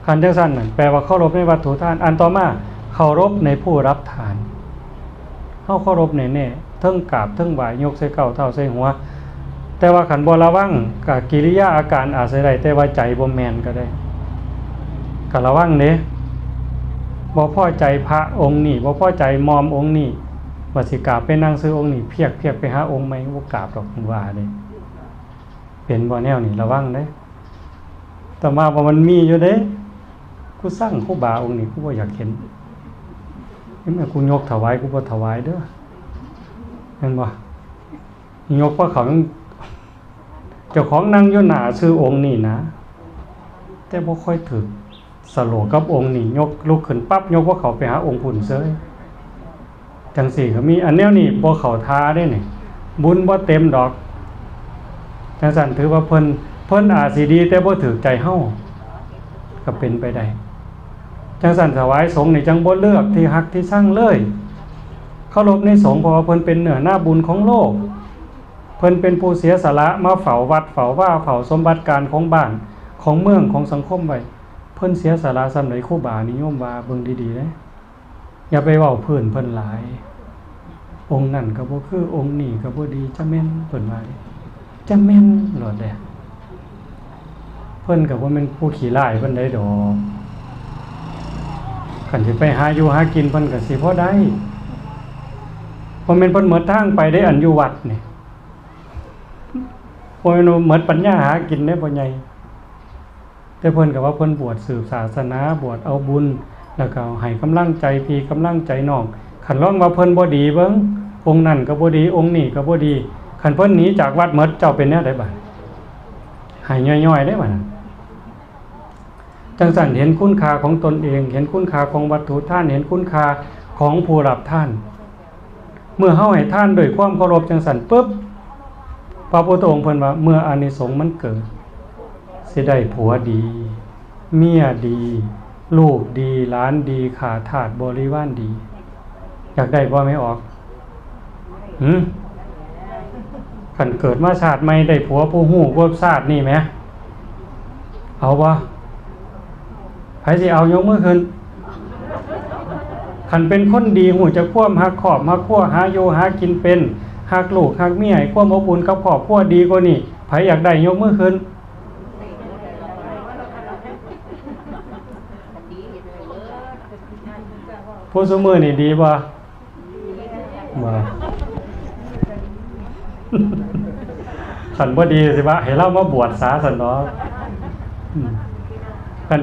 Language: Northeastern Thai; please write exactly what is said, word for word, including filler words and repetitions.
คันจังซั่นน่ะ แปลว่าเคารพในวัตถุทาน อันต่อมา เคารพในผู้รับทาน เฮาเคารพแน่ๆ เทิงกราบ เทิงไหว้ ยกใส่เก้าเท้าใส่หัว แต่ว่าคันบ่ระวัง ก็กิริยาอาการอาจสิได้ แต่ว่าใจบ่แม่นก็ได้ ก็ระวังเด้ บ่พอใจพระองค์นี้ บ่พอใจมอมองค์นี้ ว่าสิกราบไปนั่งซื่อองค์นี้ เพียกๆ ไปหาองค์ใหม่ บ่กราบดอก ว่าเด้ เป็นบ่แนวนี้ ระวังเด้ อาตมาว่ามันมีอยู่เด้ กูซังครูบาองค์นี้ กูบ่อยากเห็น นี่แม่กูยกถวาย กูบ่ถวายเด้อ เห็นบ่ ยกว่าเขา เจ้าของนั่งอยู่หน้าซื่อองค์นี้นะ แต่บ่ค่อยถืกสโลกับองค์นี้ ยกลุกขึ้นปั๊บ ยกว่าเขาไปหาองค์พุ้นเซ้ย จังซี่ก็มี อันแนวนี้บ่เข้าท่าเด้นี่ บุญบ่เต็มดอก จังซั่นถือว่าเพิ่น เพิ่นอาจสิดีแต่บ่ถืกใจเฮา ก็เป็นไปได้ จังซั่นถวายสงฆ์นี่จังบ่เลือกที่ฮักที่ชังเลย เคารพในสงฆ์ เพราะว่าเพิ่นเป็นเนื้อนาบุญของโลก เพิ่นเป็นผู้เสียสละมาเฝ้าวัดเฝ้าวา เฝ้าสมบัติการของบ้าน ของเมือง ของสังคมไว้ เพิ่นเสียสละส่ำใด ครูบานี่โยมว่าเบิ่งดีๆเด้ อย่าไปเว้าพื้นเพิ่นหลาย องค์นั่นก็บ่คือ องค์นี้ก็บ่ดี จะแม่น เพิ่นว่าเด้ จะแม่นโลดแหละ เพิ่นก็บ่แม่นผู้ขี้ร้ายปานใดดอก คันสิไปหาอยู่หากินเพิ่นก็สิพอได้ บ่แม่นเพิ่นหมดทางไปเด้ อันอยู่วัดนี่ บ่แม่นว่าหมดปัญญาหากินเด้ พ่อใหญ่ แต่เพิ่นก็ว่าเพิ่นบวชสืบศาสนา บวชเอาบุญ แล้วก็ให้กำลังใจพี่กำลังใจน้อง คันลองว่าเพิ่นบ่ดีเบิ่ง องค์นั่นก็บ่ดี องค์นี้ก็บ่ดี คันเพิ่นหนีจากวัดหมด เจ้าเป็นแนวใดบัด ให้ย่อยๆได้บัดนั้น จังซั่นเห็นคุณค่าของตนเอง เห็นคุณค่าของวัตถุทาน เห็นคุณค่าของผู้รับทาน เมื่อเฮาให้ทานด้วยความเคารพจังซั่นปุ๊บ พระพุทธองค์เพิ่นว่า เมื่ออานิสงส์มันเกิด สิได้ผัวดี เมียดี ลูกดี หลานดี ข้าทาสบริวารดี อยากได้บ่ แม่ออก หืม คันเกิดมาชาติใหม่ได้ผัวผู้ฮู้กว่าชาตินี้แหม เอาบ่ ไผสิเอายกมือขึ้น คันเป็นคนดีฮู้จักความฮักครอบฮักครัว หาอยู่หากินเป็น ฮักลูกฮักเมีย ให้ความอบอุ่นกับครอบครัวดีกว่านี้ ไผอยากได้ยกมือขึ้น ผู้ซุมื้อนี่ดีบ่ บ่ คันบ่ดีสิว่าให้ลาวมาบวชซะซั่นดอก อืม